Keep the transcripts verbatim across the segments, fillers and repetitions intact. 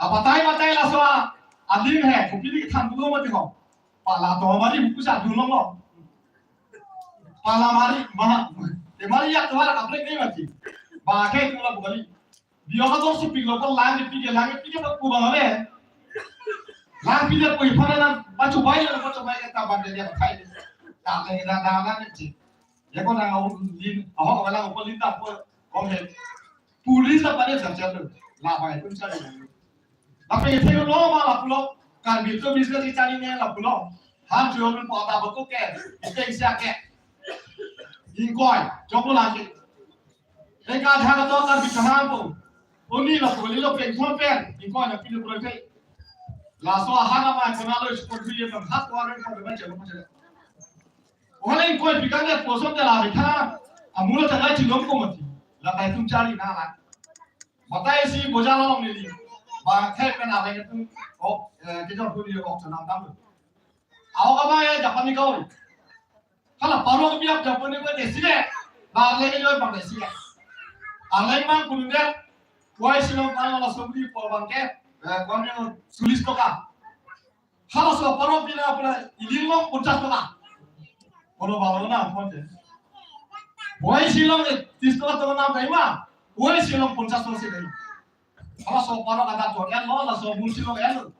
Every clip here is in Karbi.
Batai batai laso alim he, kopi di than dulu mati ho. Pala to mari buku sa dulu lo. Pala mari, ma, te mari ya tuara kaprek ni mati. Ba ke tu la bukali. Bio ka dor supik lo ko lang pi ke, lang pi ke ba ku ba le. Lang pi ke ko ipana na ba chubai la ba chubai ke ta ba de ya kai. Ta le da da lang ni. Ye ko na o lin, aho wala o lin ta ko, ko he. Police ta pare sa chalo. La ba itum chalo. Lapen ithelo ma lapulo. Karbi to business ichari ne lapulo. Han chuyo lun pota bako ke. Ite isi ake. Ingkoi, joko lagi. Eka jhaga to Karbi chahang ko. Oni lapulo lilo pen thon pen. Ingkoi na pilo prote. Laso ahana ma kona lo isko tuye na hat ko aren ko ma chalo ma chalo. Ohala ingkoi pikang ya poson ke la bikha. Amulo thangai chilom ko mati. La tai tum chari na la. Batai si boja long neli. Ba thek pen a leng tum. Oh, eh, kijor puni ok chanam tam. Aho kama ya Japan ni kau. Hala parok biak Japan ni ko desi le. Ba leng yo ba desi le. A leng mang kunun de. Koi silong kala la somri por bangke. Eh, koi ni sulis toka. Halaso parok pina pura ili long ponchas toka. Kono balo na ponte. Boi silong e tis toka toka na dai ma. Boi silong ponchas toka si dai. Halaso parok ada to en lo, halaso bul silong en lo.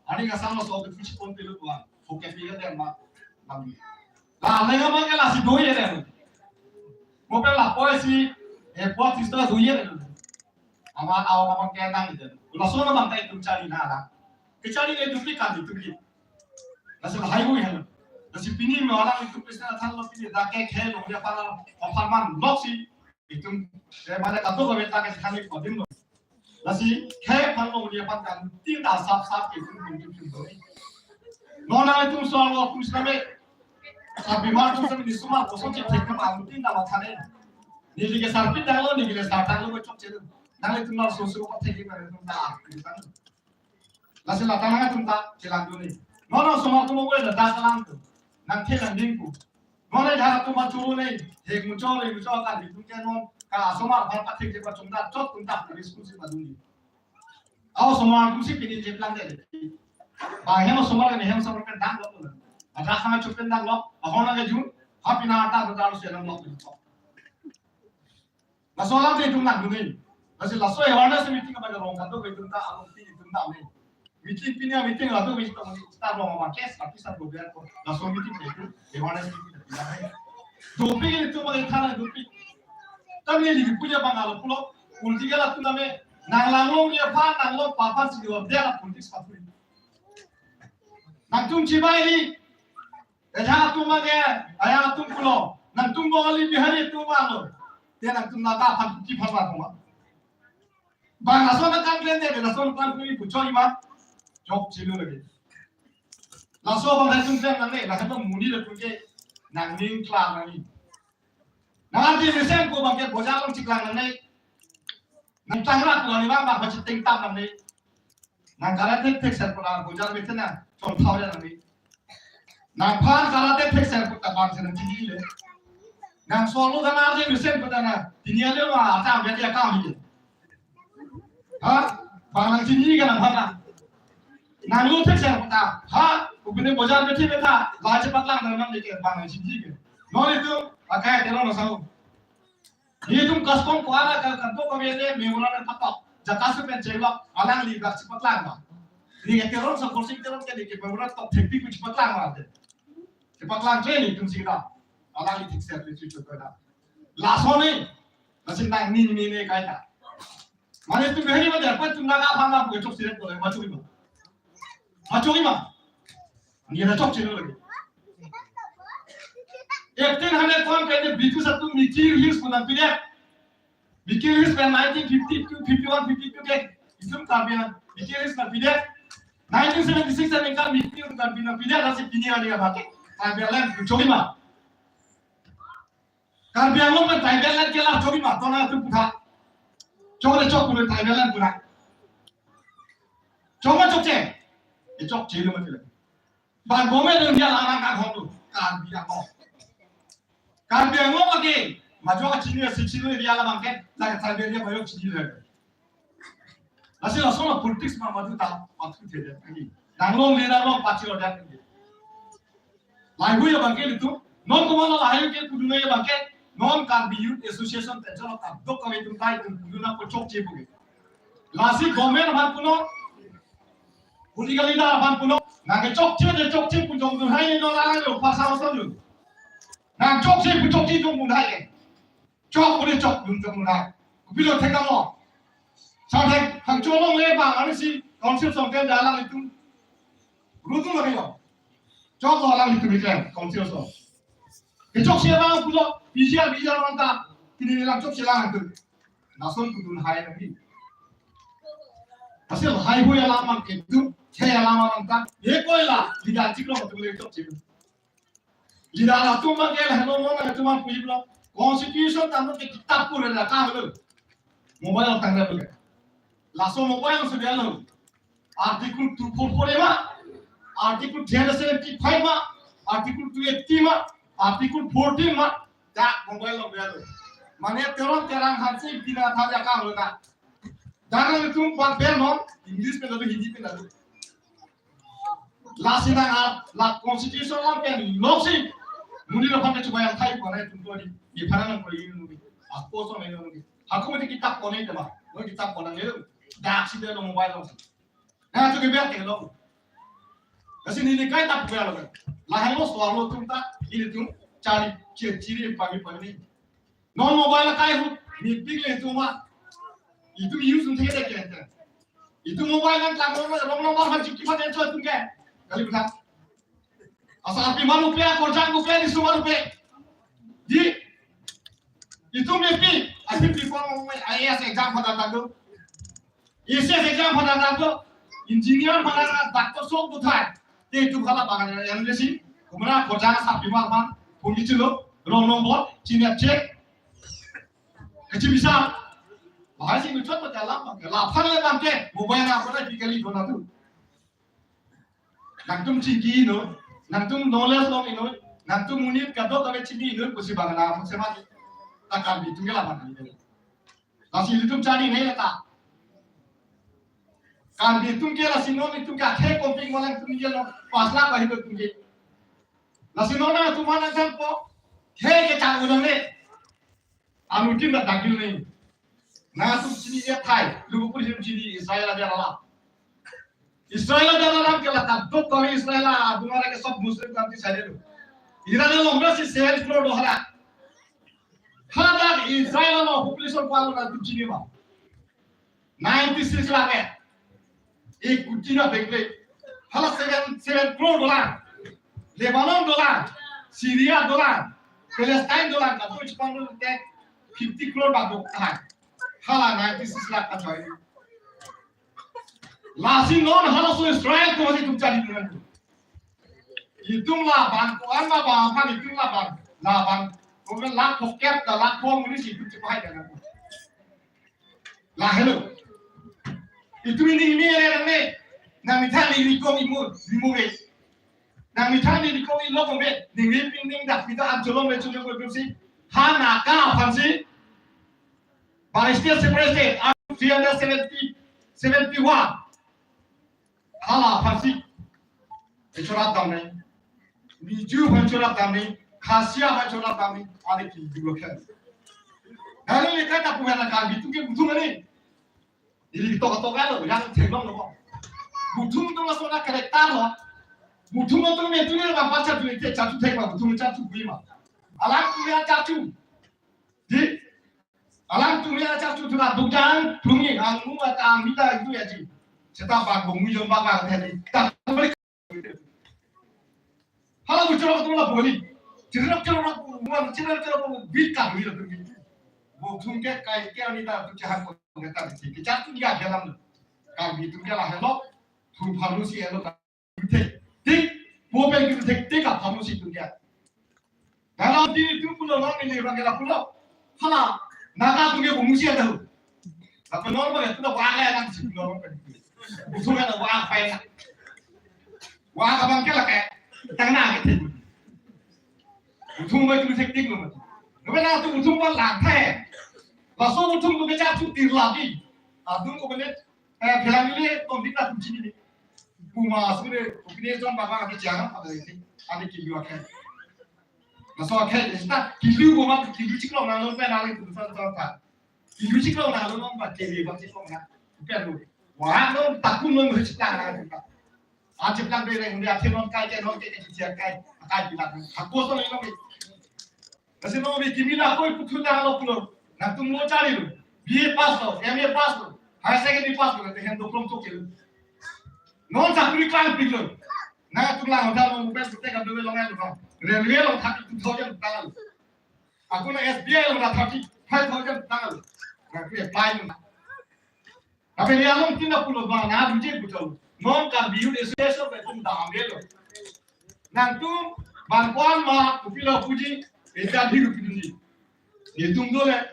Ani ka sang laso ke fish pon pilo kwa. Oke pilo den ma. Mami. La le ma ke la si doi ye den. Mo pe la poi si e po tis toka doi ye den. Ama aw ama ke nang den. Laso na bang tai tum chari na la. Kechari le duplikat itu ki. Lasi lahai hui hal. Lasi pini me orang itu Krishna than lo pini dak ke khe lo dia pala apharman loksi. Itum, eh, mana katu ko beta ke thani ko din lo. Lasi khe phan lo dia pan kan tin ta sap sap ke itum itum itum lo. Nona itum soal lo Krishna me. Sabi mar tu sami ni sumar ko so chek thek ma itum tin ta ma thane. Neli ke sarpi tang lo, neli ke sar tang lo ko chok chelo. Nang itum na so so ko thek ma itum ta. Lasi la tang atum ta chelang duni. Nono somar atum owe la da kalang tu. Nang the nang ding ku. Nono jara atum ma churu nei. He mucho le mucho ka di tum ke non. Ka somar aphan pathik je pa chungda chot tum ta puri school si paduni. Aw somar atum si pini je plan de. Ba hem somar ne hem somar pen dang lo. Ada khana chup pen dang lo. Ahona ke jun. Happy na ta ta se dang lo. Laso alam te itum nang duni. Lasi laso awareness meeting apa rong kado ke itum ta along ti itum ta me. Meeting pini meeting la tu meeting ta ta rong ma case tapi sa program ko. Laso meeting ke itum awareness meeting ta pina me. Dopi ke itum ma thana dopi. Kami di puja bang alo pulo. Ulti ke la tu name nang langlong dia pa nang long papa si dia la politics pa tu. Nang tum chibai ni. Ejang atum age, aya atum pulo. Nangtum Bongali Bihari atum vanglo. Te nangtum nata aphan kuki phan vang kuma. Bang laso na kan klen de, laso na kan klen puchoi ma. Chokchelo lagi. Laso bang nangtum klen nangne, laso bang muni le puke nangning klang nangne. Nang ante mesen ko bang ke boja long chiklang nangne. Nang tangrak ko ni bang bang bachit ting tam nangne. Nang karate thek ser pura bojar bete na chon thau ya nang ni. Nang phan karate thek ser pura bang sen chini le. Nang solo kana je mesen pura na. Tini ale ma ata bete ya kam hi. Ha? Bang nang chini ka nang phan na. Nang lu thek ser pura. Ha? Ubine bojar bete beta. La chepat lang nang nang deke bang nang chini ke. Non itum akai telo na sao. Nelitum kaskon ko-an ka kanto kami ne memorandum patok. Jaka su pen chelok alangli dak chepaklang ba. Ni ke Teron sa Korsing Teron ke ni ke memorandum tok thekpi ku chepaklang ba de. Chepaklang je nelitum sida. Alangli thik ser thik chepaklang. Laso ni. Laso nang ni ni ni kaita. Mane tu behani ma de pa tum naga phang na bu chok sire ko ma chok ma. Ma chok ma. Ni na chokchelo lagi. Eighteen hundred ton ke British atum Mikir Hills pu nangpidet. Mikir Hills pen nineteen fifty-two, fifty-one, fifty-two ke itum Karbi nang Mikir Hills nangpidet. Nineteen seventy-six aningkan Mikir Karbi nangpidet, lasi pini ani abang ke tribal land pu chok ma. Karbi Anglong pen tribal land ke la chok ma, to nangtum putha. Chok le chok pu tribal land pu na. Chok ma chokche. Ye chokchelo ma chele. Bang gome dun dia la nang kan hong tu. Karbi Anglong. Karbi Anglong lagi. Majo ka chini si chini dia la bang ke. La ka tribal dia bayo chini le. Lasi lason a politics ma madu ta pathu the de. Nanglongle nanglong pachiro de. Lahai hui abangke ilitum. Non komat lahai ke pudun abangke. Non Karbi Youth Association ta jalo ta dok kami tum tai tum pudun na pochok che puke. Lasi government aphan punon. Political leader aphan punon. Nangkechokche de chokche pu jongdun hai non la lo pasa oson lo. Nangchokche pu chokche jongdun hai. Chok pu de chokdun jongdun hai. Kopilo thekang lo. Sathek hangcho longle ba ani si council song ten jalan ilitum. Rutu lagi lo. Choklo alanglitum iklan council song. Kechokche abang pulo, P G R, P G R abang ta, pini nilang chokche lang tu. Lason pudun hai lagi. Asal hai hui alam abang ke tu, che alam abang ta. Ye koi la, leader chiklo tu le chokche. Leader atum abang ke la, no, no, no, atum abang puji pulo. Constitution tanglo ke kitab pura la ka lo. Mobile tanglo. Laso mobile sudah lo. Article two four four A ma, Article three hundred seventy-five ma, Article two eighty ma, Article fourteen ma, dak mobile lo belo. Mane Teron Terang Hanse bina tha ja kam lo na. Dak ilitum bang pen non, English pen lalu, Hindi pen lalu. Lasi nang a, la constitution la pen loksi. Muni lo pakai coba yang thai kone tum kodi. Di panan nang kodi nungki. Aku so nang nungki. Aku mesti kitab kone tema. Lo kitab kone lo. Dak si dia lo mobile lo. Nangtum kebiar ke lo. Lasi neli kai ta puya lo. Lahai lo soal lo tum ta, ilitum chari chiri pami pami. Non mobile kai hu, ni pik le tum ma. Itum use un theke ke. Itum mobile nang klang lo, rong lo ma han chiki pa den cho tum ke. Kali bla. Asa api malu pe, korjang ko pe, di sumar pe. Di, itum me pi, api pi pon me I A S exam pada tanggo. A C S exam pada tanggo. Engineer pada tanggo, doctor sok buthai. Te itum hala bagan yang lesi. Kumana korjang sa pi mal man, pun di chulo, rong nombor, chini check. Kecil bisa. Bahaya sih ngucot pada lama, lapar le bangke, mobile apa lagi kali dona tu. Nangtum chingki inut, nangtum knowledge long inut, nangtum monit kadokave chingki inut pusi bang na pusi mati. Ta Karbi atum ke laban ni. Lasi ilitum chari ne ta. Karbi atum ke lasi non itum ke akhei komping malang tum ke lo pas lakh bahi tum ke. Lasi non nangtum mana jangpo, he ke chang unang ne. Anuttin ta dagil ne. Nangtum chini ya thai, lugu puri chini Israel ada lala. Israel ada lala ke la kadok kami Israel abunga ke sob Muslim country side lo. Iran lo nggak si seven crore do hala. Hala Israel lo population ko nangtum chini ma. Ninety six lakh eh. Ek kuti na bekle. Hala seven, seven crore dolang. Lebanon dolang. Syria dolang. Palestine dolang. Ka Deutsche Bank lo te fifty crore ba dok hai. Hala ninety six lakh ka choi. Lasi non hala so Israel ko si tum chari dolang. Itum laban ko an laban kan itum laban. Laban. Ko lakh pocket da lakh pong ni si tum cepai da. Lahelo. Itum ini ini ere ne. Nang mithang ni rikong imu, imu be. Nang mithang ni rikong ilo kong be. Ning ri pin ning dak mita an cholong be cholong be si. Ha Naga aphan si. By state separate state, Article three hundred seventy, seventy-one. Hala aphan si. Echorat dam nai. Miju aphan chorat dam nai. Khasi aphan chorat dam nai. Ane ki dulu kan. Lalu mereka tak punya nak kami tu ke butuh ni. Ili tok tok lo, yang thenglong lo. Buthung tu laso na karakter lo. Buthung tu me tu ni bang pacha tu ni te chatu thek ma, buthung chatu bui ma. Alang tu ya chatu. Di, alang tu ya chatu tu na dukjang, tu ni ang mu ata ang mita itu ya ji. Seta bang bung mu jom bang bang tadi. Tak boleh. Hala bu choro tu la boli. Chiro choro bu, chiro choro bu, bit ka bui lo tu ni. Buthung ke kai ke ani ta tu chahan ko ta ti. Ke chatu ya jalan. Kami tu ke lahelo. Tu pharmacy elo. Thek, thek, mo pen ki thek, thek a pharmacy tu dia. Dalam di tu pulo lo, ini orang kena pulo. Hala, Naga tu dia pharmacy ada. Tapi normal ya, tu dah wala yang si pulo. Butuh kan wala apa ya? Wala abang ke lake, tang na ke. Butuh mai tu thek thek lo. Tapi na tu butuh pun lang thai. Langsung butuh tu kerja tu tir lagi. Adung ko benet. Eh, phelang neli tombik ta tum chinine. Puma sure, opinion jon baba kati chang, ada ini, ada kilu akhai. Laso akhai, esta kilu boma kilu chiklo nanglo pen nangli tum sa sa sa. Kilu chiklo nanglo non ba kiri ba chiklo na. Pen lo. Wah, non takun non chiklo na. Achiplang bere, nde athe non kai ke non ke ke chia kai. Kai pila. Hako so non. Lasi non bi kimi la koi puthot nanglo pulo. Nangtum lo charlilo. B A pass lo, M A pass lo, higher secondary pass lo, te hem doklong chokchelo. Non sakuri klang pilo. Nangtum lang hotel lo, mobile sute ka dove long lo. Railway lo thirty two thousand tanglo. Ako na S B I lo na thirty five thousand tanglo. Nangtum apply lo. Tapi dia long tina pulo bang na duje pulo. Non Karbi Youth Association pen tum dam lo. Nangtum bang kuan ma upilo puji, eta di rupi di. Itum dole.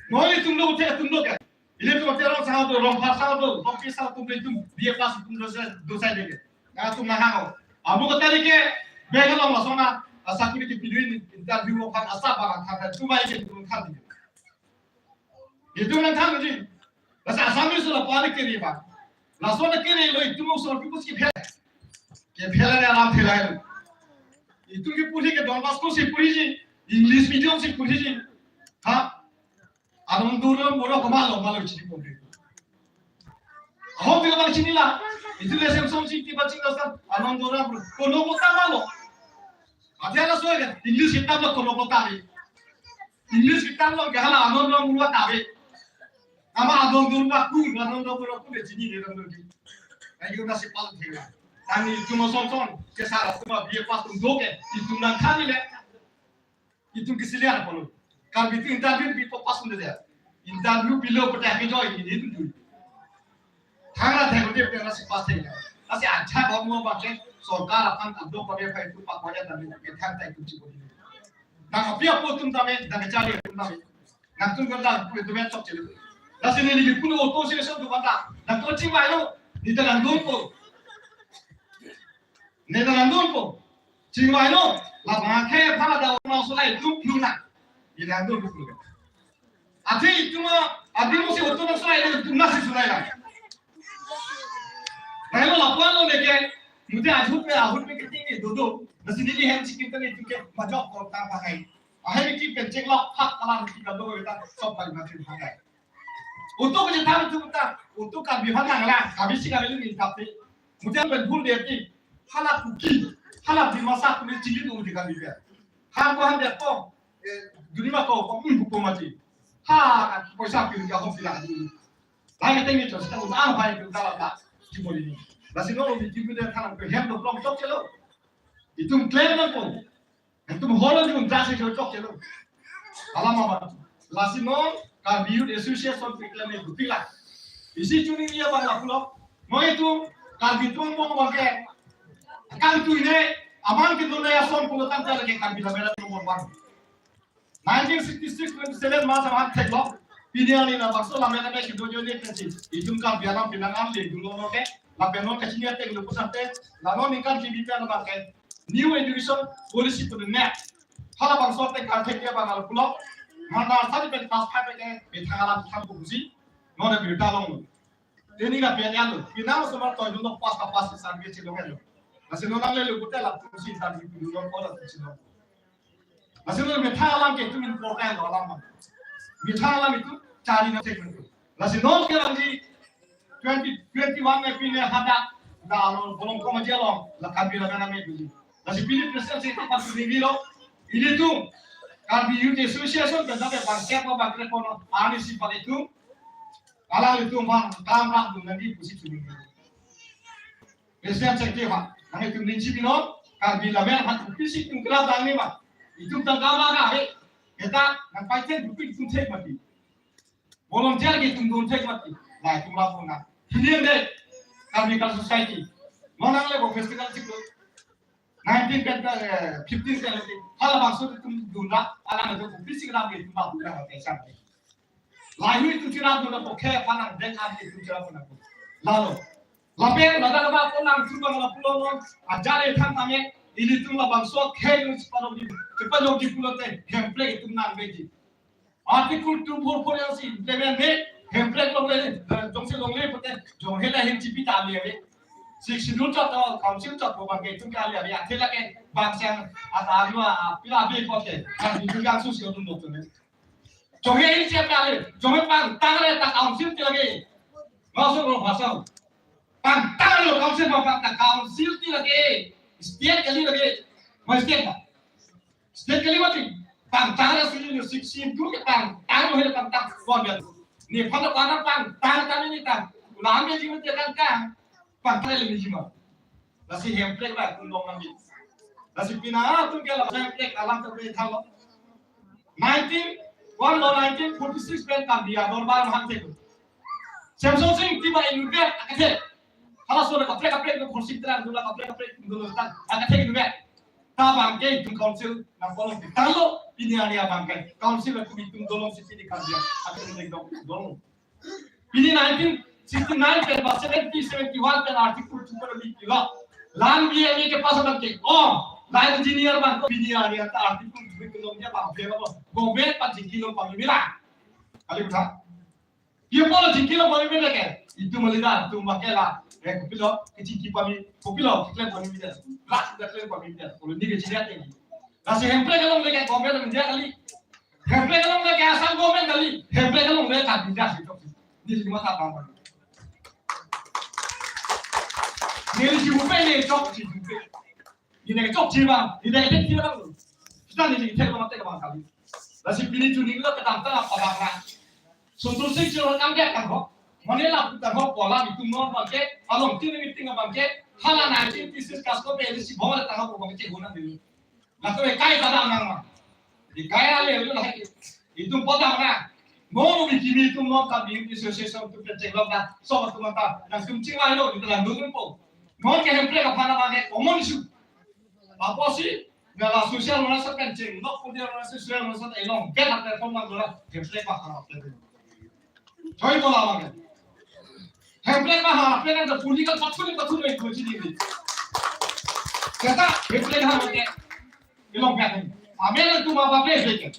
Non itum lo te itum lo ke. Ilitum te Rongso do, Rongphar so do, Rongpi so do, itum B A pass itum do sai do sai de. Nangtum nahang o. Amu kata ke bega long laso na, asakuri kipi dun interview lo kan asa bang kan tu bai ke tum kan di. Itum nangthan di. Laso Assamese lapu-an kiri ba. Laso na kiri lo itum so pi pusi phel. Ke phel na ram phel ai. Itum ke puri ke Don Bosco si puri ji, English medium si puri ji. Ha? Anong duro muro kemalo malo chini puri. Ahok dia bang chinila. Itum le sem song si tiba chini sa. Anong duro muro kono kota malo. Ati ala so ya. English kitab lo kono kota ni. English kitab lo ke hala anon lo mulu tabe. Ama adon dur ma ku, anon lo mulu ku de chini de dong di. Ayo na si pal thela. Tani itum ason son, ke sara tuma B A pass tum do ke, itum nangthan le. Itum kisilia na polo. Karbi tu interview bi to pass tum de. Interview bilo pata ke join ini tu. Thang ra thai ko dia pena si pass thai. Asi acha ko mo ba ke sorkar aphan abdo ko dia phai tu pa ko dia tami ke thang thai tu chi ko. Nang apia po tum tami, nang charli tum tami. Nangtum ko dang pu tum chokchelo. Lasi neli puno auto si so tu bata. Nangtum chingvai lo. Neli ta nangdun ko. Neli ta nangdun ko. Chingvai lo. Labang ke phala da ma so lai tum plu na. Neli nangdun ko plu. Ati itum a, ati mo si auto na sulai na itum na si sulai na. Nai lo lapuan lo leke, mute ahut pe, ahut pe keting ni dodo. Nasi neli hem chicken tani itum ke majok ko tang pakai. Ahai ki pen chek lok phak kalang ki kado ta sop pai na tin pakai. Auto ke tang itum ta, auto Karbi han nang la, Karbi si Karbi ni tapi. Mute pen phul de ti. Hala Kuki, hala Dimasa kuni chili tu di Karbi pe. Han ko han de ko. Eh, duni ma ko, ko, um, ko mati. Ha, poisa pi ka ho pila. Lai ka teng ni to, sa ko ang pai tu dala ta. Di mo ni. Lasi no di di de than ko hem doklong chokchelo. Itum claim nangpo. Itum holo di um dasi chokchelo. Alam apa? Lasi no Karbi Youth Association pe claim ni bupila. Isi chuni ni abang lapulo. Mo itum Karbi tum bong bang ke. Kan tu ini abang ke dunia son pulo kan ta lagi Karbi la mera tum bong bang. Nineteen sixty-six twenty-seven March amat theklong. Pini arni labangso lammet ame kido jodi pensi. Itum Karbi Anglong pinang an le dun lo ke. Lapen non kachini ateng lo pusate. Lano ningkan kibi pen abang ke. New Education Policy to the net. Halabangso te kar thek dia bang al pulo. Mana sari pen class five ke. Bethang alam tham kusi. Non de beta long. Ini lapen ya lo. Pinang semar toy dun pas ka pas service lo ke lo. Lasi non le lo kutela kusi service lo ko la kusi lo. Lasi non methang alam ke itum important lo alam. Methang alam itum charli na thek. Lasi non ke alam di twenty twenty-one me pine hadak da lo bolong ko maji along la Karbi la kana me duli. Lasi pini president si itum patu ni lo. Ilitum Karbi Youth Association dan sampai bangsa apa bangkre kono ani si palitum. Alanglitum bang kam rak dun nadi pusi tuni. President secretary ha, nang itum ning chibi non, Karbi lamen ha tu pisi tum kela tang ni ma. Itum tang kama ka he. Kita nang paiten buku itum thek mati. Volunteer ke itum dun thek mati. Lai itum la puna. Hini de Karbi Cultural Society. Non nang le bo festival chiklo. Nineteen pen, eh, fifteen pen lagi. Halabangso itum dun ra, alanglitum pisi kela itum ba puna ha te sam. Lahei itum chira puna ko khe panang deng an itum chira puna ko. Lalo. Lapen ladak ba ko nang chuma la pulo non. Ajare tham tame ilitum labangso khe yung chipalo di. Chipalo di pulote hemple itum nang beji. Article two four four yang si implement de. Hemprek longle, jongsi longle pute, jonghe la hin chipi ta le ave. Sixth Schedule chot to, council chot ko bang ke itum ke ale ave, athe lake bang sang ata alu a, pila ave ko ke, kan itum ke angsong si atum doktor ne. Jonghe hin chipi ale, jonghe pangtang le ta council ti lake. Masuk lo masuk. Pangtang lo council ma pangtang council ti lake. State kali lake. Ma state ba. State kali mati. Pangtang ra suli ni sixteen tu ke pangtang lo hele pangtang. Bon ya. Ni pada pada pangtang kami ni tang. Ulam ya jimat ya kan kan. Pangtang le ni jimat. Lasi Hemprek ba kun dong nami. Lasi pina tu ke la Hemprek alam tu ke thalo. Nineteen, one lo nineteen forty-six pen kan dia dorbar mahal te. Semsonsing Ingti ba inutvet akethe. Hala so kaprek kaprek no kursi terang dula kaprek kaprek dula tan akethe inutvet. Ta bang ke itum council nangpolong tanglo pini ani abang ke council aku itum dolong si pini kan dia. Akethe dong dolong. Pini nineteen sixty-nine pen ba seventy, seventy-one pen article two pen liki lo. Lang B M A ke pass abang ke. Oh, lang engineer bang ko pini ani ata article two pen long dia bang dia lo. Government pa jingki lo pamimila. Kali kutha. Dia polo jingki lo pamimila ke. Itum alida, itum makela. Eh, kopilo, kechingki pami, kopilo, keklem pamimila. Rak keklem pamimila. Kalau ni kecil ya tinggi. Lasi Hemprek along leke government dia kali. Hemprek along leke Assam government kali. Hemprek along leke kabinda si tok. Ni lima tak bang. Ni lima si bupe ni tok si bupe. Ni ne tok si bang. Ni ne tek si bang. Kita ni tek bang tek bang kali. Lasi pini chuning lo kedam ta apa bang. Sontul Sing Chiro nang dia kan ho. Mane la putar ho pola itum non bang ke. Along tin meeting bang ke. Hala nineteen thesis kasko pe si bong le tang ho bang ke hona ni. Latum ekai kadam nang ma. Ekai ale ale lahai. Itum podam na. Mo mo bikini itum non Karbi Youth Association tu pen chenglok na. So tu mata. Nangtum chingvai lo, itum lang dun po. Non ke Hemprek aphan abang ke common issue. Apotsi, na la social media sa pen chenglok, pun dia media sa social media sa ilong. Pen apre pon lang dola. Hemprek aphan apre. Choi bola abang ke. Hemprek ma ha, pen ang puli ka pathu ni pathu ni ko chini ni. Kata Hemprek ha ke. Ilong pen. Amen tu ma ba pe ke.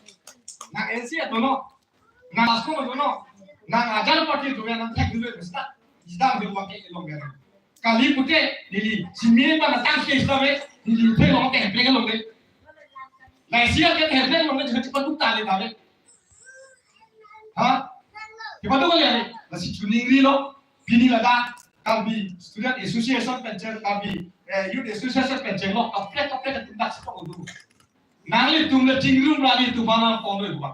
Na N C A to no. Na asko to no. Na ajar party to na thak dulu besta. Jidam de wa ke ilong pen. Kali pute neli simi ba na tang ke sta be neli the long ke Hemprek long de. Na sia ke Hemprek long de chapa tu ta le ta be. Ha? Kipatu kali ani? Lasi chuning ri lo, pini ladak, Karbi Student Association pen cheng, Karbi, eh, Youth Association pen cheng lo, kaprek kaprek atum dak setok udu. Nanglitum le chingrum rali tu mana pon lo ibu.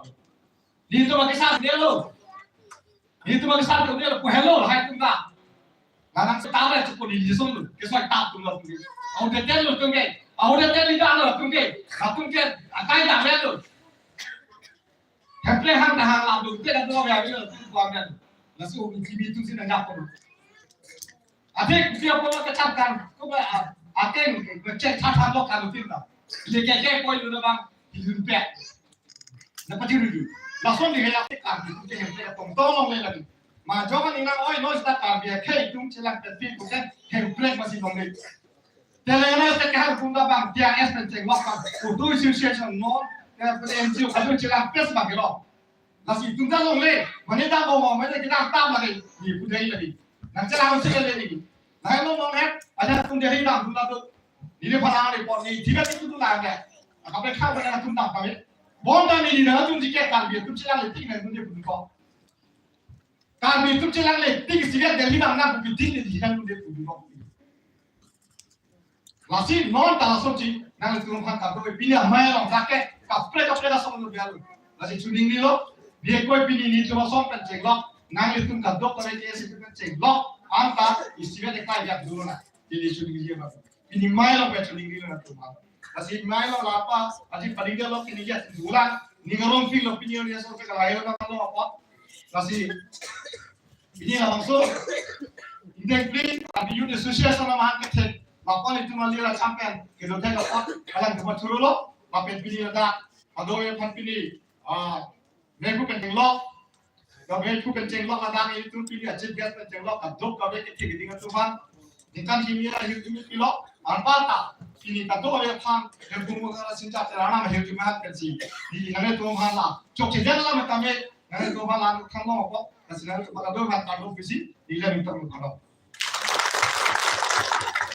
Di tu bagi sa dia lo. Di tu bagi sa dia lo, ku hello, hai tum dak. Nanang setara cukup di Jason lo, ke soi tap tum lo tum ke. Au de tel lo tum ke, au de tel ida lo tum ke, atum ke, akai dak lo. Hemprek hang tahang lam dum te kan dua ya bilo tu kuam dan. Lasu umi kimi tu sini ngap pun. Adik dia pun kecap kan, ko ba ating ngecek chat hang lo kan tim ta. Dia keke poi lu bang, di dun pe. Na pati dulu. Langsung di kaya kan, di tu Hemprek tong tong long le lagi. Ma jong ni nang oi no sta kan dia ke tum chelang te pi bukan Hemprek masih long le. Telangana state kahar punda bang T R S pen chenglok bang. Utu association non, ya pen N G O kadu chelang pes bang kilo. Lasi itum ta longle, mane ta bom, mane kita ta mane, ni pudai lagi. Nang chelang sih kali ni. Nang long long het, ada tum dia hitam tum tu. Ni le pala ni pon ni, tiga itu tu lah ya. Apa kau pada tum tak kami. Bom dan ni na tum jike kan dia tum chelang letik na tum dia pun ko. Kan dia tum chelang letik sih dia hitam na bukit ni hitam tum dia pun ko. Lasi non ta laso chi, nangtum aphan kadokave pini amei along lake, kaprek kaprek asong lo bialu. Lasi chuning ni lo, dia koi pini ni cuma song pen chenglok, nanglitum kadokave ke si pen chenglok, anta istimewa de kai jak dulu na, jadi chuning ni lo. Pini amei along pen chuning ni lo nangtum aphan. Lasi amei along lapa, aji paling dia lo pini ya dulu, ni ngarong pin lo pini ya so pe kalai lo na lo apa. Lasi pini labangso, indek pli, Karbi Youth Association na mahang kethe, lapen itum ali ra champion, kedo thek lapen, kalang kepa churu lo, lapen pini ada, ado ya phan pini, ah, mephu pen chenglok, ka mephu pen chenglok ada itum pini a chief guest pen chenglok, kadokave kethe keding atum aphan, ningkan hini ra hiu tumi pilo, anpar ta, pini kadokave aphan, yang pun mengara sincha terana hiu tumi han pensi, di nangtum aphan la, chok chejan la metame, nangtum aphan la, khang lo ko, Sila, pada do, pada do visi, ila bintang lo, pada.